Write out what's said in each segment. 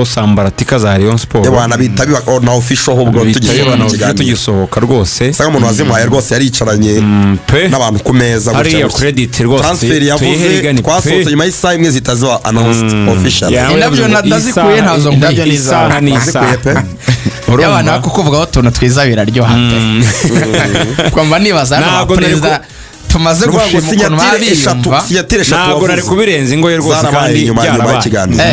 Izo sambaratika za Rayon Sport. Ebana, bita biba na official ahubwo bita tugisohoka biba mu na official kiganiro. Tugisohoka rwose. Usanga umuntu wazimuhaye rwose yaricaranye Pe. n'abantu ku meza gutya Hariya gutya. credit rwose Transfer tuyihe yavuze Rigani pe. twasohotse nyuma y'isaha imwe zihita ziba announced official. Yeah. Indabyo ndazikuye, ntazo Indabyo nkwiye. ni Isaha ni Wazikuye isaha. pe. Urumva? Y'abantu kuko kuvugaho utuntu twiza biraryoha pe. Kumva nibaza hano Ntabwo nari perezida tumaze Ni ukuvuga ngo gushima ukuntu baba signature eshatu, biyumva. signature eshatu Ntabwo nari wavuze kubirenza ingoye rwose zarabaye kandi nyuma byarabaye. y'ikiganiro.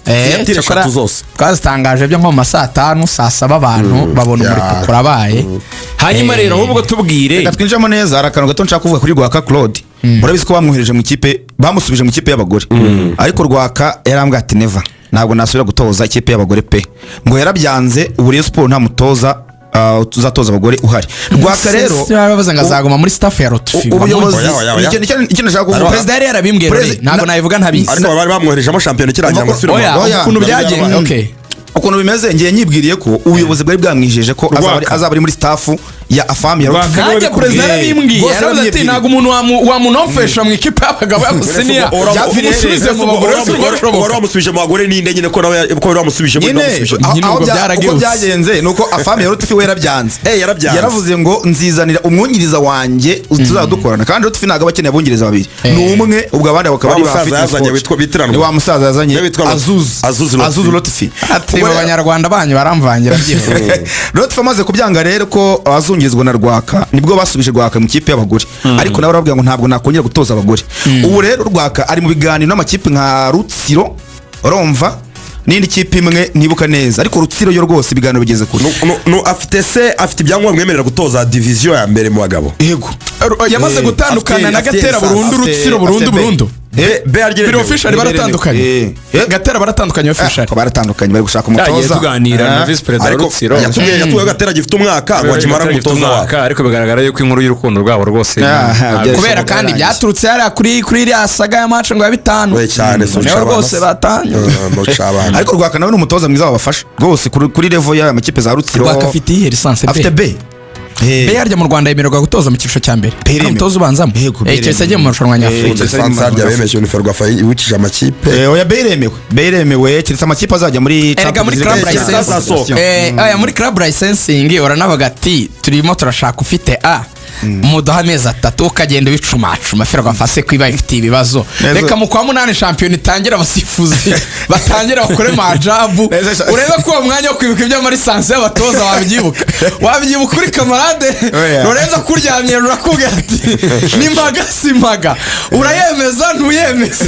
Signature Cyakora eshatu zose. twazitangaje byo nko mu ma saa tanu, saa saba, abantu babona umuriro urabaye. Hanyuma rero ahubwo tubwire. Reka twinjiramo neza. Hari akantu gato nshaka kuvuga kuri Rwaka Claude. Murabizi ko bamwohereje mu ikipe, bamusubije mu ikipe y'abagore, ariko Rwaka yarambwiye ati: "Never, ntabwo nasubira gutoza ikipe y'abagore pe." Ngo yarabyanze. Ubu Rayon Sport nta mutoza tuzatoza abagore uhari. Rwaka rero Si baravuze ngo azaguma muri staff ya Lotfi. Ubuyobozi Oya, oya, oya. nicyo nashaka kuvuga. Perezida yari yarabimbwiye rero, ntabwo nabivuga ntabizi. Ariko bari bamwoherejemo shampiyona ikirangira ngo asubire mu Oya. Rwanda. Oya. Ukuntu byagenze, okay. Ukuntu bimeze, ngiye nyibwiriye ko ubuyobozi bwari bwamwijeje ko Rwaka. azaba ari muri staff ya AFAM ya Rwaka. Lotfi. Nanjye perezida yarabimbwiye. Rwose Yaravuze ati: yarabimbwiye. "Ntabwo umuntu wamunomfesha mu ikipe y'abagabo y'abasiniya umusubize mu bagore, si urwo Wari rushoboka." wamusubije mu bagore ninde nyine, ko nawe ko wari wamusubije muri Nyine wamusubije? Nyine aho ubwo uko byaragutse. byagenze ni uko AFAM ya Lotfi we yarabyanze. Yarabyanze. Yaravuze ngo: "Nzizanira umwungiriza wanjye tuzaba dukorana." Kandi Lotfi ntabwo aba akeneye abungiriza babiri, ni umwe. Ubwo abandi bakaba Wa ari ba musaza fitness yazanye coach. witwa bitiranwa. Ni wa musaza yazanye. We witwa Lotfi. Azuz. Azuz Lotfi. Azuz Lotfi. Ati: Ubwo "Mu banyarwanda banyu baramvangira byihuse." Lotfi amaze kubyanga rero ko azungirizwa na Rwaka, nibwo basubije Rwaka mu kipe y'abagore, ariko nawe arababwira ngo: "Ntabwo nakongera gutoza abagore." Ubu rero Rwaka ari mu biganiro n'amakipe nka Rutsiro, urumva, n'indi kipe imwe ntibuka neza, ariko Rutsiro yo rwose ibiganiro bigeze kure. No, afite se, afite ibyangombwa bimwemerera gutoza division ya mbere mu bagabo? Yego. Yamaze gutandukana na afite Gatera lisansi, burundu, Rutsiro burundu afite B. burundu. B arya Biri iremewe. official, baratandukanye. Gatera baratandukanye official. Ko baratandukanye, bari gushaka Yagiye umutoza. tuganira na visi perezida wa Ariko Rutsiro. yatubwiye ko Gatera gifite umwaka ngo akimara Gifite umutoza wabo. umwaka, ariko bigaragara yuko inkuru y'urukundo rwabo rwose Kubera kandi byaturutse hariya kuri iriya saga ya match ngo ya bitanu. We cyane, so Niho rwose batanye. Abana. Ariko Rwaka nawe ni umutoza mwiza wabafasha rwose kuri level y'aya makipe za Rutsiro. Rwaka afite iyihe licence? Afite B. B yarya mu Rwanda yemererwa gutoza mu cyiciro cya mbere? B iremewe. Ari umutoza ubanzamo? Yego, B Keretse agiye mu marushanwa nyafurika. Lisansi harya bemeje ni Ferwafa yibukije amakipe. Oya, B iremewe, B iremewe, keretse amakipe azajya muri Erega muri Champions club League. license Azasohoka. Aya muri club licensing uranavuga ati: "Turimo turashaka ufite A, muduha amezi 3." Ukagenda ubicumacuma. Ferwafa se ko iba ifite ibibazo? Neza. Reka mu kwa munani shampiyona itangira, abasifuzi batangira bakore majabu, Neza. urebe ko uwo mwanya wo kwibuka iby'ama licence y'abatoza wabyibuka, wabyibuka uri camarade. Oya. Lorenzo akuryamye rurakubwira ati: "Ni mpaga si mpaga, urayemeza ntuyemeza?"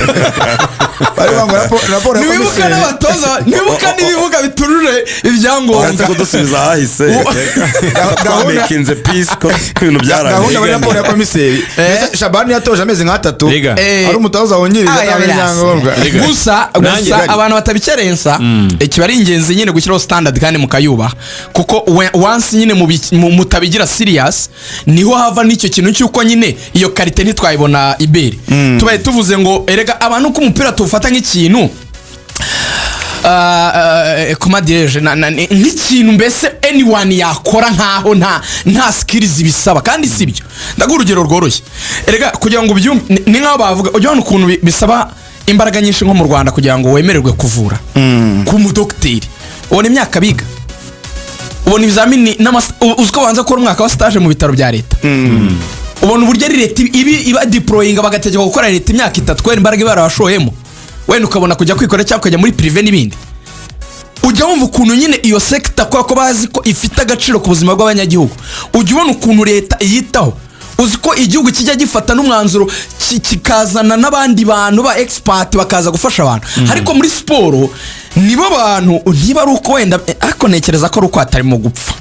Bari banga raporo ya Ntiwibuka komiseri. n'abatoza, ntiwibuka n'ibibuga bitujuje ibyangombwa. Uretse kudusubiza ahahise, twamakinze peace ko ibintu Gahunda byarangiye. muri raporo ya komiseri. Mbese Shabani yatoje amezi nk'atatu Liga. ari umutoza wungirije Ah, nta ibyangombwa. Gusa Nanjye- gusa abantu batabikerensa, kiba ari ingenzi nyine gushyiraho standard kandi mukayubaha, kuko once nyine mutabigira serious, niho hava n'icyo kintu cy'uko nyine iyo qualité ntitwayibona ibere. Tubaye tuvuze ngo erega abantu ko umupira tuwufata nk'ikintu comment dirais-je, nk'ikintu mbese anyone yakora, nkaho nta skills bisaba, kandi si byo. Ndaguha urugero rworoshye. Erega kugira ngo ubyumve, ni nk'aho bavuga, ujya ubona ukuntu bisaba imbaraga nyinshi nko mu Rwanda kugira ngo wemererwe kuvura, kuba umudogiteri. Ubona imyaka biga, ubona ibizamini, uzi ko babanza gukora umwaka wa stage mu bitaro bya leta. Ubona uburyo ari leta ibi iba deployinga, bagategeka gukora leta imyaka 3 kubera imbaraga iba barabashoyemo, wenda ukabona kujya kwikorera cyangwa ukajya muri privé n'ibindi. Ujya wumva ukuntu nyine iyo secteur, kubera ko bazi ko ifite agaciro ku buzima bw'abanyagihugu, ujya ubona ukuntu leta iyitaho. Uzi ko igihugu kijya gifata n'umwanzuro kikazana n'abandi bantu ba expert bakaza gufasha abantu? Ariko muri siporo nibo bantu, niba ari uko wenda, ariko ntekereza ko ari uko hatarimo gupfa.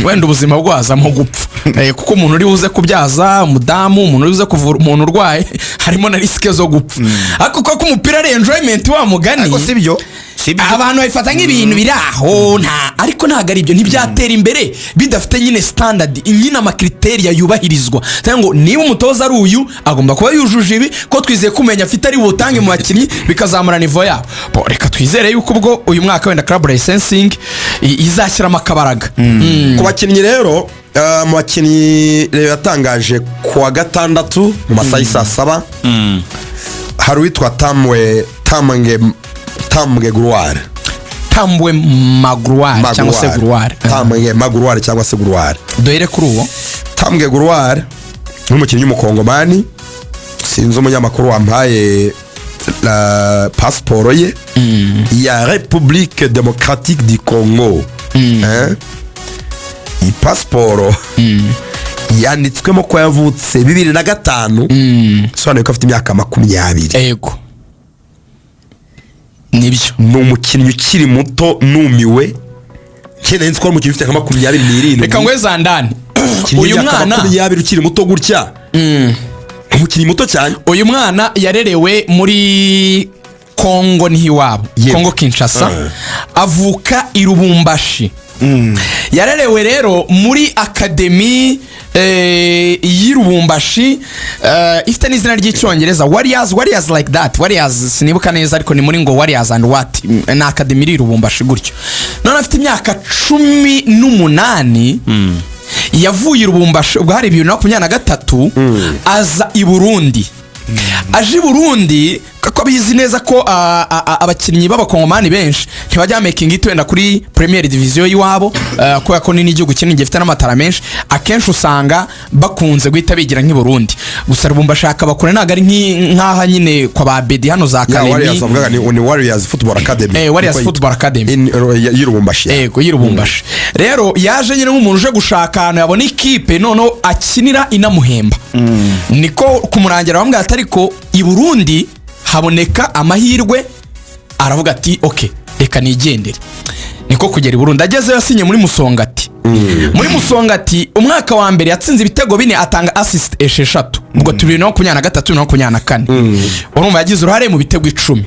Wenda ubuzima bwazamo gupfa. Kuko umuntu uri buze kubyaza umudamu, umuntu uri buze kuvura umuntu urwaye, harimo na risque zo gupfa. Ariko kuko umupira ari enjoyment wa mugani, Ariko si byo, si byo. abantu babifata nk'ibintu biri aho nta, ariko ntabwo ari ibyo. Ntibyatera imbere bidafite nyine standard, nyine ama criteria yubahirizwa, cyangwa ngo niba umutoza ari uyu, agomba kuba yujuje ibi, ko twizeye ko umenya afite ari buwutange mu bakinnyi, bikazamura niveau yabo. Bo, reka twizere yuko ubwo uyu mwaka wenda club licensing izashyiramo akabaraga. Ku bakinnyi rero, mu bakinnyi rero yatangaje ku wa gatandatu mu masaha y'i saa 7, hari uwitwa Tamwe Tambwe Gloire. Tambwe Magruari cyangwa se Guruwari. Tambwe Magruari cyangwa se Guruwari. Duhere kuri uwo. Tambwe Guruwari ni umukinnyi w'umukongomani. Sinzi umunyamakuru wampaye la pasiporo ye ya République Démocratique du Congo. Hein? Iyi pasiporo yanditswemo ko yavutse 2005, bisobanuye ko afite imyaka 20. Ego, nibyo. Ni umukinnyi ukiri muto. Numiwe, kenda nzi ko ari umukinnyi ufite nka 27. Reka ngwe zandani. Umukinnyi Uyu w'imyaka mwana 20 ukiri muto gutya, umukinnyi muto cyane. Uyu mwana yarerewe muri Kongo, niho iwabo. Kongo Kinshasa. Avuka i Lubumbashi. Yarerewe rero muri academy y'i Lubumbashi, ifite n'izina ry'icyongereza, Warriors, Warriors like that, Warriors, sinibuka neza, ariko ni muri ngo Warriors and what, ni academy iri i Lubumbashi gutyo. None afite imyaka 18. Yavuye i Lubumbashi ubwo hari 2023, aza i Burundi. Aje i Burundi kuko bizi neza ko abakinnyi b'abakongomani benshi ntibajya making it wenda kuri première division y'iwabo, kubera ko ni n'igihugu kinini gifite n'amatara menshi. Akenshi usanga bakunze guhita bigira nk'i Burundi. Gusa Lubumbashi akabakure, ntabwo ari nk'aha nyine kwa ba Bedi hano za Ya Kalemi. Warriors bavugaga ni Warriors Football Academy. Warriors Niko Football Academy. Y'i Lubumbashi. Ego, y'i Lubumbashi. Rero yaje nyine nk'umuntu uje gushaka ahantu yabona ikipe noneho akinira inamuhemba. Niko kumurangira, bamubwira ati ariko i Burundi haboneka amahirwe. Aravuga ati ok, reka nigendere. Niko kugera i Burundi. Agezeyo yasinye muri Musongati. Muri Musongati umwaka wa mbere yatsinze ibitego 4, atanga assist 6. Ubwo 2023, 2024, urumva yagize uruhare mu bitego 10.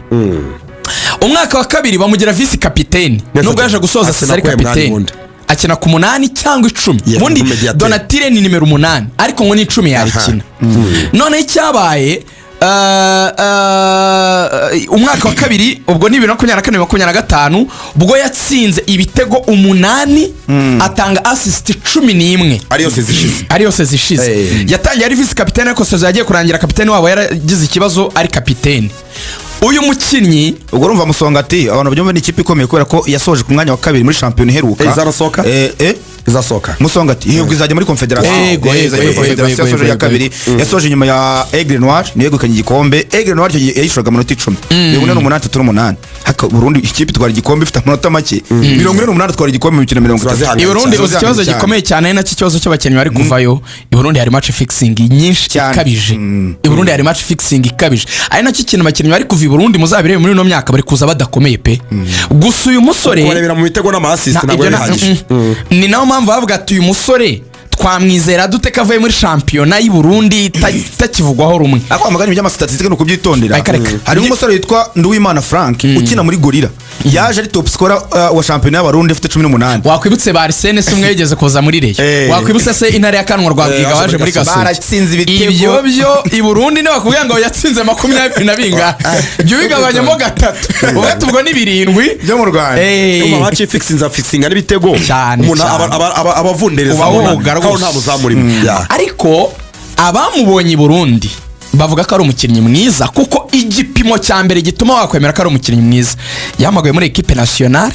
Umwaka wa kabiri bamugira vice kapiteni, Neza nubwo yaje gusoza akina seza ari kuwe mwanya kapiteni. ubundi. Akina ku 8 cyangwa 10. Yeah, Ubundi nk'umediateur. Donatire ni nimero 8, ariko ngo ni 10 yarikina. Noneho icyabaye, umwaka wa kabiri, ubwo ni 2024, 2025, ubwo yatsinze ibitego 8, atanga assist 11. Ariyo saison ishize. Ariyo saison ishize. Yatangiye ari vice kapitene, ariko saison yagiye kurangira kapitene wabo yaragize ikibazo, ari kapitene uyu mukinnyi. Ubwo urumva Musongati, abantu babyumva, ni ikipe ikomeye kubera ko yasoje ku mwanya wa kabiri muri shampiyona iheruka. Izarasohoka? Izasohoka. Musongati yego, izajya muri confederation. Yego, Izajya muri yego, confederation. yego, Yasoje iya yego, kabiri, yasoje inyuma ya Aigle Noir, niyo yegukanye igikombe. Aigle Noir icyo gihe yayishuraga amanota 10, 48, 38. Haka Burundi ikipe itwara igikombe ifite amanota make, 48, itwara igikombe mu mikino 30. Ziba I Burundi cyane. uzi ikibazo Cyane. gikomeye cyane, ari nacyo kibazo cy'abakinnyi bari kuvayo. I Burundi hari match fixing nyinshi Cyane. ikabije. I Burundi hari match fixing ikabije, ari nacyo kintu abakinnyi bari kuva i Burundi, muzabirebe muri ino myaka, bari kuza badakomeye pe. Gusa uyu musore Kubarebera mu bitego n'ama assist ntabwo ibyo bihagije. Ni nayo mpamvu bavuga ati uyu musore twamwizera dute ko avuye muri shampiyona y'i Burundi itakivugwaho rumwe? Ariko amagana iby'ama statistiques ni ukubyitondera. Reka, reka. Harimo umusore witwa Nduwimana Frank ukina muri Gorilla, yaje ari top scorer wa shampiyona y'Abarundi, afite 18. Wakwibutse ba Arsene se, umwe yigeze kuza muri Rayon. Wakwibutse se Intare ya Kanwa Rwabwiga waje waje muri muri Gasogi. Gasogi. Baratsinze ibitego. Ibyo byo i Burundi ntibakubwira ngo yatsinze 20 na bingahe, jya ubigabanyamo gatatu ubwo ubwo ni 7. Byo mu Rwanda. Urumva match fixing za fixinga n'ibitego. Cyane, Umuntu cyane. aba avundereza, Uba abona woga nkaho rwose. nta muzamu urimo. Ya. Ariko abamubonye i Burundi bavuga ko ari umukinnyi mwiza, kuko igipimo cya mbere gituma wakwemera ko ari umukinnyi mwiza, yahamagawe muri équipe nationale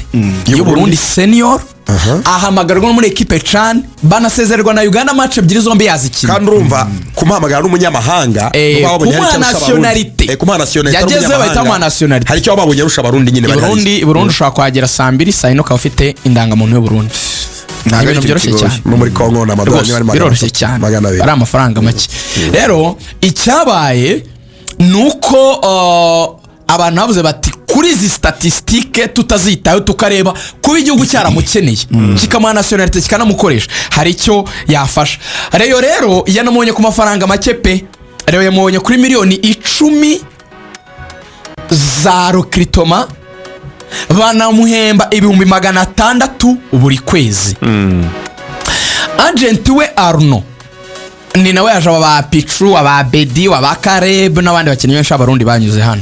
y'u Burundi senior, ahamagarwa no muri équipe CHAN, banasezererwa na Uganda, match ebyiri zombi yazikina. Kandi urumva kumuhamagara n'umunyamahanga, nuko babonye Kumuha hari icyo arusha Abarundi. nationalité. Kumuha nationalité ari Yagezeyo bahita umunyamahanga. bamuha nationalité. Hari icyo babonye arusha Abarundi nyine I bari Burundi, hariya. i Burundi ushobora kuhagera saa 2, saa 4 ukaba ufite indangamuntu y'u Burundi. Ntabwo Ni ari ibintu ikintu byoroshye kigoye. cyane. No muri Congo ni amadolari Rwose niba ari biroroshye 300, cyane. 200. Ari amafaranga make. Rero icyabaye ni uko abantu bavuze bati kuri izi statistiques tutazitaho, tukareba kuba igihugu cyaramukeneye kikamuha nationalité kikanamukoresha, hari icyo yafasha Rayon. Rero yanamubonye ku mafaranga make pe. Rayon yamubonye kuri miliyoni 10 za recrutement, banamuhemba 600,000 buri kwezi. Agent we Arno ni nawe yaje aba ba Picu, aba Bedi, aba Kareb n'abandi bakinnyi benshi b'Abarundi banyuze hano.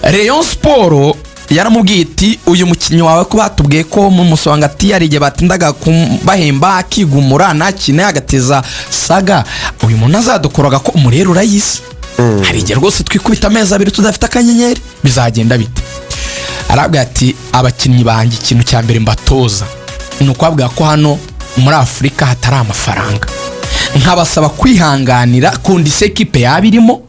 Rayon Sport yaramubwiye iti uyu mukinnyi wawe ko batubwiye ko mu Musongati hari igihe batindaga bahemba, akigumura ntakine, agateza saga, uyu muntu azadukuraga ko umurero urayizi, hari igihe rwose twikubita amezi 2 tudafite akanyenyeri, bizagenda bite? Arabwira ati: "Abakinnyi banjye, ikintu cya mbere mbatoza ni ukubabwira ko hano muri Afurika hatari amafaranga, nkabasaba kwihanganira condition ekipe yaba irimo,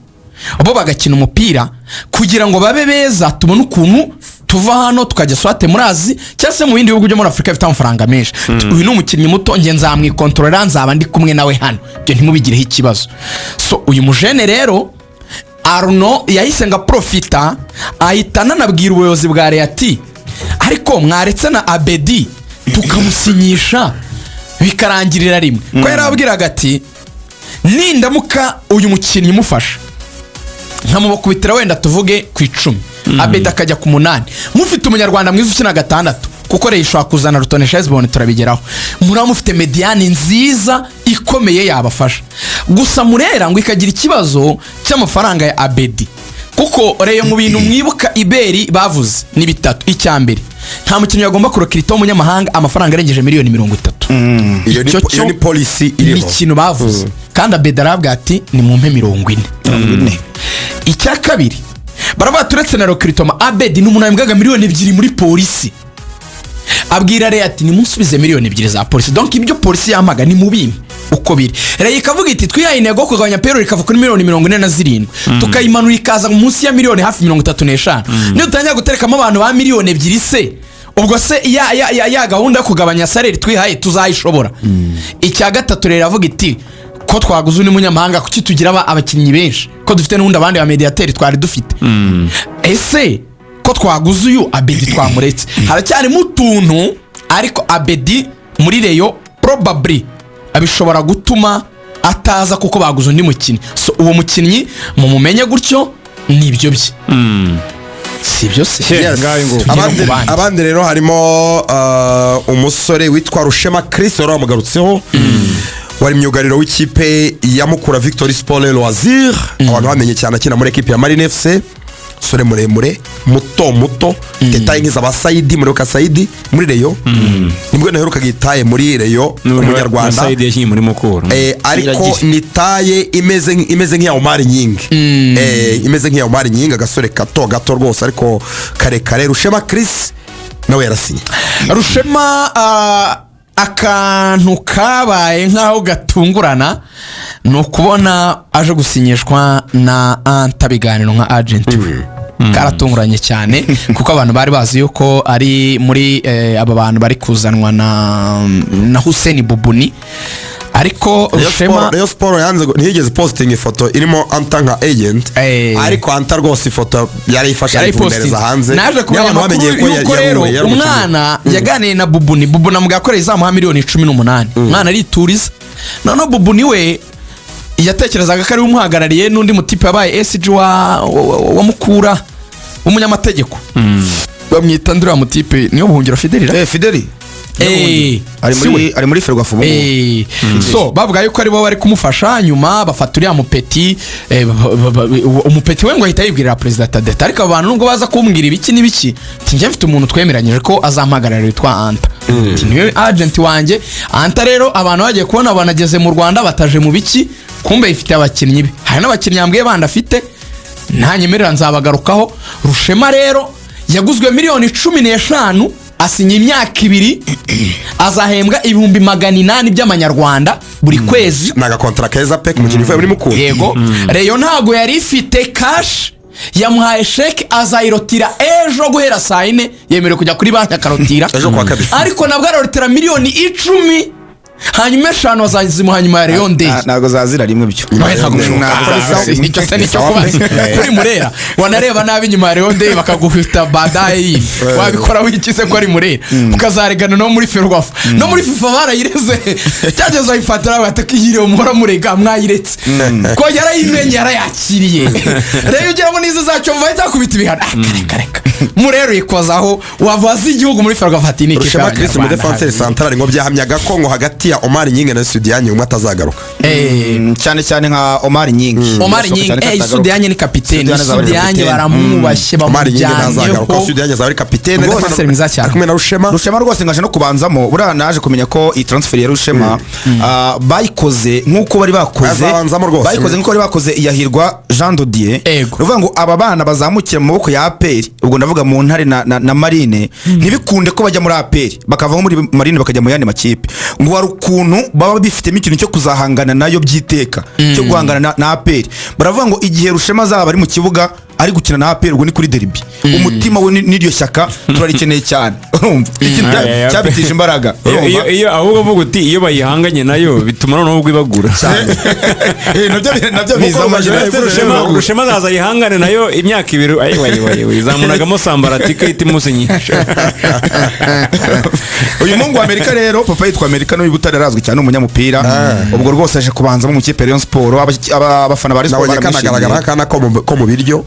bo bagakina umupira kugira ngo babe beza, tubone ukuntu tuva hano tukajya swate muri Azi cyangwa se mu bindi bihugu byo muri Afurika bifite amafaranga menshi. Uyu ni umukinnyi muto, njye nzamwikontorora, nzaba ndi kumwe nawe hano, ibyo ntimubigireho ikibazo." So uyu mujene rero Arno yahise ngo aprofita, ahita ananabwira ubuyobozi bwa Rayon ati: "Ariko mwaretse na Abedi tukamusinyisha bikarangirira rimwe?" Ko yarababwiraga ati: "Nindamuka uyu mukinnyi umufasha nkamubakubitira wenda tuvuge ku 10, Abedi akajya ku 8, mufite umunyarwanda mwiza ukina 6, kuko Rayon ishobora kuzana Rutonesha Heziboni, turabigeraho, muraba mufite médiane nziza ikomeye yabafasha." Gusa Murera ngo ikagira ikibazo cy'amafaranga ya Abedi, kuko Rayon mu bintu mwibuka iberi bavuze ni bitatu. Icya mbere, nta mukinnyi bagomba kurecruita w'umunyamahanga amafaranga arengeje miliyoni 30. Iyo ni Icyo iyo cyo ni policy ni iriho. ikintu bavuze, kandi Abedi arabwira ati: "Nimumpe 40." 40. Icya kabiri, baravuga turetse na recrutement, Abedi ni umuntu wahembwaga miliyoni 2 muri Polisi. Abwira Rayon ati: "Nimunsubize miliyoni 2 za Polisi, donc ibyo Polisi yampaga ni mubimpe uko biri." Rayon ikavuga iti: "Twihaye intego yo kugabanya payroll, ikava kuri miliyoni 47 tukayimanura ikaza munsi ya miliyoni hafi 35. Niyo dutangira guterekamo abantu ba miliyoni 2, se ubwo se ya gahunda yo kugabanya salaire twihaye tuzayishobora?" Icya gatatu rero, avuga iti: "Ko twaguze undi munyamahanga, kuki tugira abakinnyi benshi, ko dufite n'ubundi abandi ba médiateur twari dufite? Ese ko twaguze uyu Abedi twamuretse?" Haracyarimo utuntu, ariko Abedi muri Rayon probably bishobora gutuma ataza kuko baguze undi mukinnyi. So uwo mukinnyi mumumenye gutyo, nibyo bye, si ibyo se? Yes. Ngayo ngo. Tugere Abandi, ku bandi. abandi rero harimo umusore witwa Rushema Chris wari wamugarutseho, wari myugariro w'ikipe ya Mukura Victory Sport Loisir, abantu bamenye cyane akina muri ekipe ya Marine FC. Umusore muremure, muto muto, taille nk'iza ba Sayidi. Muribuka Sayidi muri Rayon? Nibwo naherukaga itaille muri Rayon umunyarwanda. Sayidi yakinnye muri Mukura. Ariko Iragira. ni taille imeze nk'iya Omar Nyingi, imeze nk'iya Omar Nyingi, agasore gato gato rwose ariko karekare. Rushema Chris nawe yarasinye. Rushema, akantu kabaye nk'aho gatungurana ni ukubona aje gusinyishwa na Anta Biganiro nka agent we. Karatunguranye cyane, kuko abantu bari bazi yuko ari muri aba bantu bari kuzanwa na Hussein Bubuni, ariko Rayon Rushema Rayon Sport yanze ntiyigeze posting ifoto irimo Anta nka agent, ariko Anta rwose ifoto yarayifashe ayifundereza hanze. Naje kumenya Niyo abantu amakuru bamenyeye ko yuko rero yari umukinnyi. umwana yaganiye na Bubuni, Bubuni amubwira ko izamuha miliyoni 18, umwana arituriza. Noneho Bubuni we yatekerezaga ko ariwe umuhagarariye n'undi mutipe wabaye SG wa Mukura w'umunyamategeko, bamwita nduriya mutipe niyo Buhungiro Fidelira. Fideli ari si we. muri ari muri Ferwafa ubu ngubu. So bavuga yuko aribo bari kumufasha, nyuma bafata uriya mupeti, umupeti we ngo ahita yibwirira perezida Tadeta: "Ariko abo bantu nubwo baza kumbwira ibiki n'ibiki, ati njye mfite umuntu twemeranyije ko azampagararira witwa Anta, ati niwe agent wanjye." Anta rero abantu bagiye kubona banageze mu Rwanda bataje mu biki, kumbe ifite abakinnyi be. Hari n'abakinnyi yambwiye bandi afite, ntanyemerera nzabagarukaho. Rushema rero yaguzwe miliyoni 15, asinya imyaka 2, azahembwa 800,000 by'amanyarwanda buri kwezi. Ni agakontara keza pe ku mukinnyi uvuye muri Mukura. Yego, Rayon ntabwo yari ifite cash, yamuhaye chèque, azayirotira ejo guhera saa 4, yemerewe kujya kuri banki akarotira. Ejo kuwa kabiri. Ariko nabwo ararotira miliyoni 10, hanyuma 5 bazazimuha nyuma ya Rayon Day. Ntabwo zazira rimwe byo. Oya, ntabwo bishoboka. Ntabwo zazira rimwe. Icyo se nicyo Sawa kubaza pe. kuri Murera, wanareba nabi nyuma ya Rayon Day bakaguhita badaye yindi, wabikora wikize ko ari Murera, ukazaregana no muri Ferwafa no muri FIFA barayireze, cyageze bayifatira bati: "Yiriwe muhora murega, mwayiretse ko yarayimenye, yarayakiriye." Rero ugira ngo nizo zacyo bahita bakubita ibihano. Ah, reka reka, Murera uyikozaho wabaza igihugu muri Ferwafa ati ni ikipe Rushema Chris y'Abanyarwanda. umudefanseri central, ngo byahamyaga ko ngo hagati ya Omar Gning na Youssou Diagne umwe atazagaruka. Cyane cyane nka Omar Gning. Omar Birashoboka Gning, cyane ko atagaruka. Youssou Diagne ni kapiteni. Youssou Diagne azaba ari Youssou Diagne kapiteni. baramwubashye, Omar Gning ntazagaruka. bamujyanyeho. Youssou Diagne azaba ari kapiteni. Rwose transfer mwiza cyane. Ari kumwe na Rushema. Rushema rwose ngaje no kubanzamo. Buriya naje kumenya ko iyi transfer ya Rushema bayikoze nk'uko bari bakoze Azabanzamo rwose. Bayikoze nk'uko bari bakoze iyahirwa Jean Dodier. Ego. Ni ukuvuga ngo aba bana bazamukira mu maboko ya APR, ubwo ndavuga mu Ntare na Marine, ntibikunde ko bajya muri APR, bakava nko muri Marine bakajya mu yandi makipe, ngo hari ukuntu baba bifitemo ikintu cyo kuzahangana nayo by'iteka, cyo guhangana na APR. Baravuga ngo igihe Rushema azaba ari mu kibuga ari gukina na APR, ubwo ni kuri derby, umutima we n'iryo shyaka turarikeneye cyane. Urumva ikintu cyabitije imbaraga. Urumva? Iyo ahubwo uvuga uti iyo bayihanganye nayo bituma noneho ubwo ibagura. Nabyo bizamo. Rugaju nyine. yahise Rushema azaza ayihangane nayo imyaka 2, ayiwa ayiwa ayiwa, izamunagamo sambaratika ihita imusinyisha. Uyu muhungu wa Amerika rero, papa yitwa Amerika, n'uyu Butare, arazwi cyane, ni umunyamupira. Ubwo rwose aje kubanzamo mu kipe ya Rayon Sport. Abafana ba Rayon Sport Nabonye kanagaragara baramwishimiye. akana ko mu biryo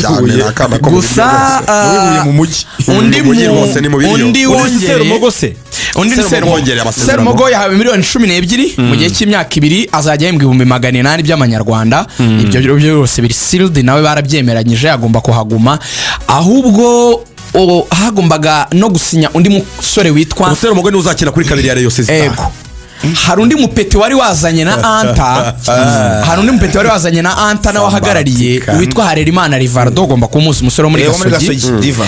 cyane, ni akana ko mu Gusa biryo rwose. Uwihuye mu mujyi. Undi Mu mujyi rwose, ni mu biryo. undi Undi wongereye Serumogo se? Undi ni Serumogo Serumogo. wongereye amasezerano. Serumogo yahawe miliyoni 12 mu gihe cy'imyaka 2, azajya ahembwa 800,000 by'amanyarwanda. Ibyo byose biri sealed, nawe barabyemeranyije, agomba kuhaguma. Ahubwo hagombaga no gusinya undi musore witwa Umusore umugore niwe uzakina kuri kabiri ya Rayon Sista. Ego. Hari undi mupeti wari wazanye na Anta, hari undi mupeti wari wazanye na Anta nawe ahagarariye, witwa Harerimana Rivardo, ugomba kuba umuzi, umusore wo muri Wo muri Gasogi. Gasogi, Diva.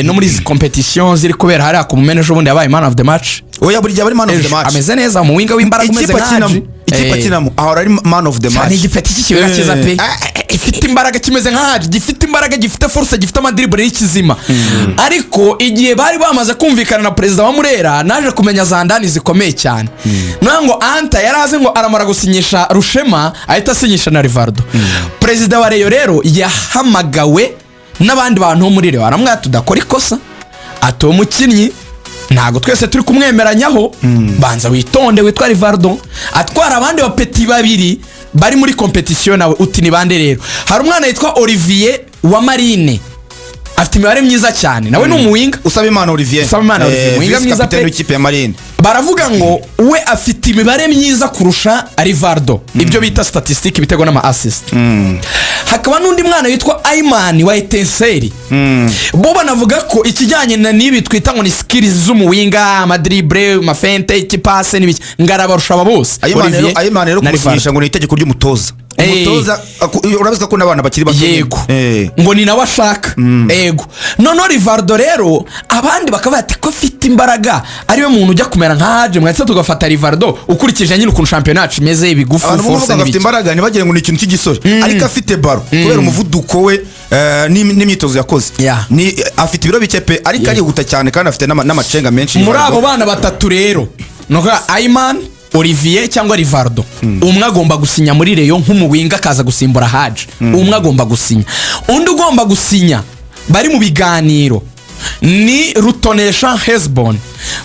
No muri izi competition ziri kubera hariya ku Mumena, ejo bundi yabaye man of the match. Oya, buri gihe aba ari man of the Ejo, match. ameze neza, mu winger w'imbaraga umeze Ikipe nka akinamo, Hadji. ikipe akinamo ahora ari man of the Cyane. match. Igipeti cy'ikibuga cyiza pe, gifite imbaraga, kimeze nka Hadji, gifite imbaraga, gifite force, gifite amadribble y'ikizima. Ariko igihe bari bamaze kumvikana na perezida wa Murera, naje kumenya za ndani zikomeye cyane. Niyo ngo Anta yari azi ngo aramara gusinyisha Rushema ahita asinyisha na Rivardo. Perezida wa Rayon rero yahamagawe n'abandi bantu bo muri Rayon, aramubwira tudakora ikosa, ati uwo mukinnyi ntabwo twese turi kumwemeranyaho, banza witonde, witwa Rivardo atwara abandi bapeti babiri bari muri compétition nawe. Uti ni bande rero? Hari umwana witwa Olivier wa Marine, afite imibare myiza cyane, nawe ni umuwinger. Usabimana Olivier. Usabimana Olivier, umuwinger vice mwiza kapiteni pe. w'ikipe ya Marine. Baravuga ngo we afite imibare myiza kurusha Rivardo, ibyo bita statistique, ibitego n'ama assist. Hakaba n'undi mwana witwa Ayimani wa Etincelles, bo banavuga ko ikijyanye na n'ibi twita ngo ni skills z'umuwinger, amadribble, amafeinte, ikipase n'ibiki, ngo arabarusha aba bose. Ayimana rero, Olivier Ayimana rero na kumusinyisha Rivaldo. ngo ni itegeko ry'umutoza. Umutoza urabizi ko n'abana bakiri bato. Yego. Ngo ni nawe ashaka. Yego. Noneho Rivardo rero, abandi bakaba bati ko afite imbaraga, ariwe muntu ujya kumera nka Hadji, mwahise tugafata Rivardo, ukurikije nyine ukuntu shampiyona yacu imeze, ibigufu, Abantu force bavuga ngo afite n'ibiki. imbaraga ntibagire ngo ni ikintu cy'igisore, ariko afite ballon kubera umuvuduko we n'imyitozo yakoze. Ni afite ibiro bike pe, ariko arihuta cyane kandi afite n'amacenga menshi. Muri Rivaldo. abo bana batatu rero, ni ukuvuga Ayman, Olivier cyangwa Rivardo, umwe agomba gusinya muri Rayon nk'umuwinger, akaza gusimbura Hadji. Umwe agomba gusinya. Undi ugomba gusinya bari mu biganiro ni Rutonesha Hesbon.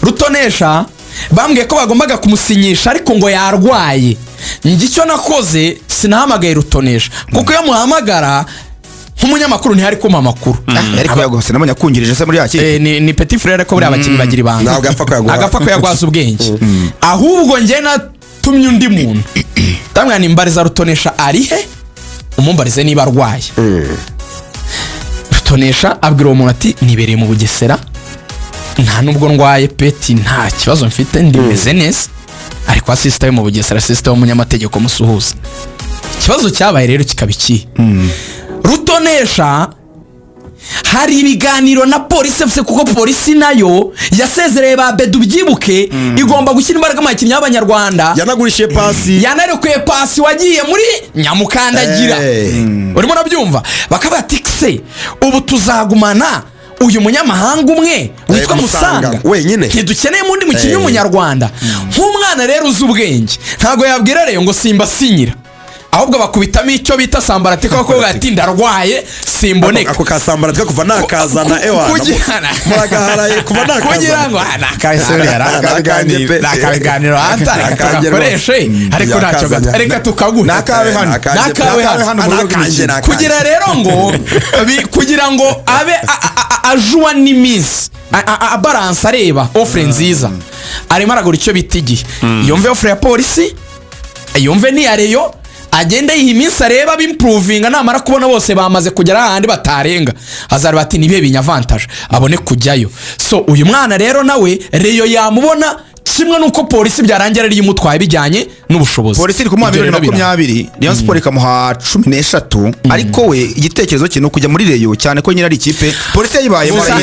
Rutonesha bambwiye ko bagombaga kumusinyisha, ariko ngo yarwaye. Njye icyo nakoze, sinahamagaye Rutonesha, kuko iyo muhamagara nk'umunyamakuru ntihari kumpa amakuru. Ariko yaguhase nabonye akungirije se muri ya kipe. Ni petit frère ko buriya abakinnyi bagira ibanga. Ntabwo apfa kuyaguha. Agapfa kuyagwaza ubwenge. Ahubwo njye natumye undi muntu, ndamubwira ni mbariza Rutonesha ari he, umumbarize niba arwaye. Rutonesha abwira uwo muntu ati nibereye mu Bugesera, nta nubwo ndwaye peti, nta kibazo mfite, ndimeze neza. Ariko asisita yo mu Bugesera, asisita w'umunyamategeko musuhuza. Ikibazo cyabaye rero kikaba ikihe? Rutonesha hari ibiganiro na Polisi FC, kuko Polisi nayo yasezereye ba Bedu, ubyibuke, igomba gushyira imbaraga mu bakinnyi b'abanyarwanda. Yanagurishije Pasi. Yanarekuye Pasi wagiye muri Nyamukandagira. Urimo urabyumva? Bakaba bati se ubu tuzagumana uyu munyamahanga umwe witwa Musanga, Musanga wenyine. ntidukeneye undi mukinnyi w'umunyarwanda? Nk'umwana rero uzi ubwenge, ntabwo yabwira rero ngo simba sinyira, ahubwo bakubitamo icyo bita sambaratika, bakobwa ati ndarwaye simboneka. Ako kasambara kuva nakazana, ewa muragaharaye kuva nakazana. Kugira ngo Nakabiganiro pe. nakabiganiro anta reka Nakanjye tugakoreshe rwose. ariko ntacyo gato Yakazanye. reka tukaguhe. Nakawe hano. Nakawe hano. Hano mu rwego Nakanjye, rw'imikino. nakanjye. Kugira rero ngo kugira ngo abe ajuwa n'iminsi abaransa, areba offre nziza. Arimo aragura icyo bita igihe. Yumve offre ya Polisi, yumve n'iya Rayon, agende yiha iminsi, areba abimprovinga. Namara kubona bose bamaze kugera ahandi batarenga, azareba ati nibihe binyavantaje, abone kujyayo. So uyu mwana rero nawe Rayon yamubona kimwe n'uko Polisi byarangira ariyo imutwaye, bijyanye n'ubushobozi. Polisi iri kumuha Ibyo miliyoni rero biranga. 20, Rayon Sport ikamuha 13, ariko we igitekerezo cye ni ukujya muri Rayon, cyane ko nyine ari ikipe Polisi yayibayemo. Gusa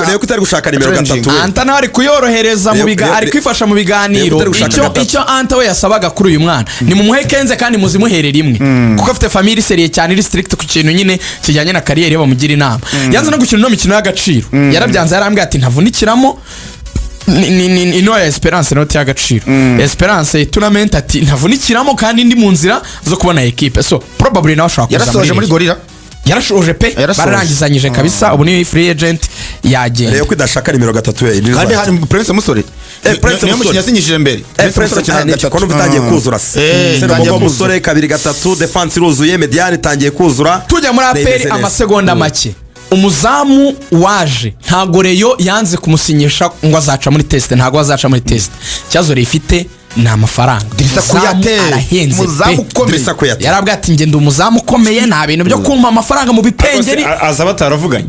Rero ko itari gushaka nimero 3 we. Anta nawe ari kuyorohereza mu ari kwifasha mu biganiro. Reba utari gushaka Icyo gatatu. icyo Anta we yasabaga kuri uyu mwana ni mumuhe 15 kandi muzimuhere rimwe, kuko afite famille sérieux cyane, iri strict ku kintu nyine kijyanye na carrière ye, bamugira inama. Yanze no gukina ino mikino y'agaciro, yarabyanze, yarambwiye ati ntavunikiramo. Ni ino ya Esperance, inoti y'agaciro, Esperance tournament, ati ntavunikiramo kandi ndi mu nzira zo kubona ekipe. So probably nawe ashobora kuza. Yarasoje muri Rayon. Gorilla. Yarashoje pe. Yarasoje. Bararangizanyije kabisa, ubu ni free agent, yagenda. Reba ko idashaka nimero 3 we. Kandi hari Prince Musore. Prince Niyo Musore. mukinnyi yasinyishije mbere. Prince Musore akina Musore gatatu. ko numva itangiye kuzura se? Itangiye Serumogo kuzura. Musore kabiri gatatu, defense iruzuye, médiane itangiye kuzura. Tujya muri Imeze APR, neza. amasegonda make. Umuzamu waje, ntabwo Rayon yanze kumusinyisha ngo azaca muri test, ntabwo azaca muri test. Ikibazo Rayon ifite ni amafaranga. Drissa Umuzamu Kouyaté, arahenze umuzamu pe. ukomeye. Drissa Kouyaté. Yarabwiye ati ngenda umuzamu ukomeye, nta bintu byo kumpa amafaranga mu bipengeri. Aza bataravuganye?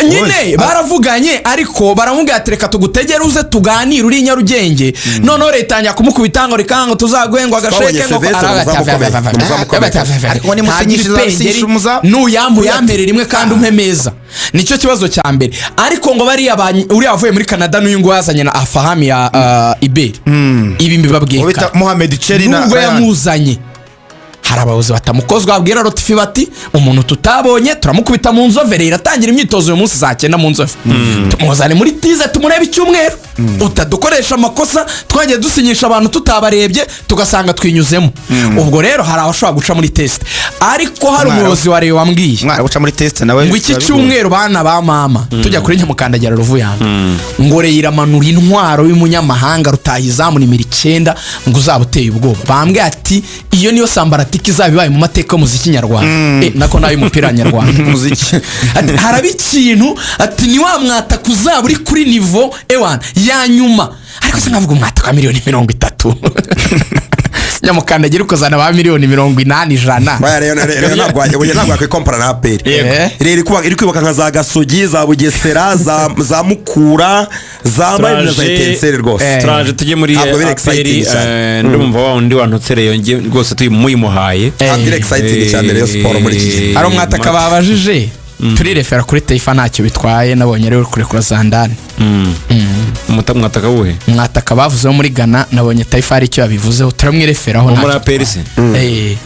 Nyine baravuganye, ariko baramubwira ati reka tugutegere uze tuganire uri i Nyarugenge. Noneho leta itangira kumukubita ngo reka ngo tuzaguhe ngo agasheke Twabonye ngo Sylvestre, umuzamu ukomeye. Umuzamu ukomeye. Ariko nimusinyishe, uzasinyisha umuzamu. Nuyambu yampere rimwe kandi umpe meza, nicyo kibazo cya mbere. Ariko ngo bariya uriya wavuye muri Canada n'uyu nguyu yazanye na Afahami ya Iberi, ibi mbibabwiye Uwo bita kare. Mohamed Cheri na Nubwo Ryan. yamuzanye, hari abayobozi batamukozwa, babwira Rotifi bati umuntu tutabonye turamukubita mu nzove. Iratangira imyitozo uyu munsi saa 9 mu Nzove, tumuzane muri tize tumurebe icyumweru, utadukoresha amakosa twagiye dusinyisha abantu tutabarebye tugasanga twinyuzemo. Ubwo rero hari abashobora guca muri test, ariko hari umuyobozi wa Rayon wambwiye Umwana uca muri test nawe ngo iki biba bigoye. cyumweru, bana ba mama, tujya kuri nyamukandagira ruvuyanga, ngo Rayon iramanura intwaro y'umunyamahanga rutahizamu nimero 9, ngo uzaba uteye ubwoba. Bambwiye ati iyo niyo sambaratike izaba ibaye mu mateka y'umuziki nyarwanda, nako n'ay'umupira nyarwanda. Umuziki. Ati haraba ikintu, ati ni wa mwataka uzaba uri kuri niveau ewana ya nyuma. Ariko se nkavuga umwataka wa miliyoni 30, nyamukandagira ukazana ba miliyoni 80, 100. Baya rero ntabwo yakwikompara na APR. Yego. Rero iri kubaka nka za Gasogi, za Bugesera, za Mukura, za Marina, na za Etincelles rwose. Turaje tujye muri Ntabwo biri APR. exciting cyane. Ndumva wa wundi wantutse Rayon nge rwose muyimuhaye. Ntabwo iri exciting cyane Rayon Sport muri iki gihe. Hari umwataka babajije, turirefera kuri Taifa, ntacyo bitwaye. Nabonye rero kurekura Zandani. Mwataka wuhe? Umwataka bavuzeho muri Ghana, nabonye Taifa hari icyo yabivuzeho, turamwireferaho. Wo muri Ntacyo APR se? bitwaye.